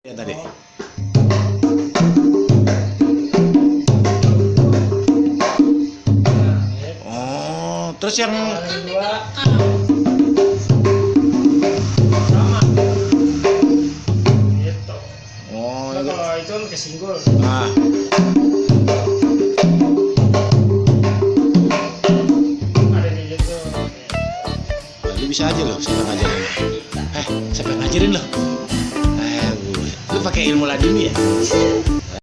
Ya tadi. Oh, terus yang kedua sama gitu. oh, Nah, itu. kalau itu kan kesinggul. Ah, Ada di situ. lu bisa aja loh, siapa ngajarin? Siapa ngajarin lo? Lu pakai ilmu ladini ya?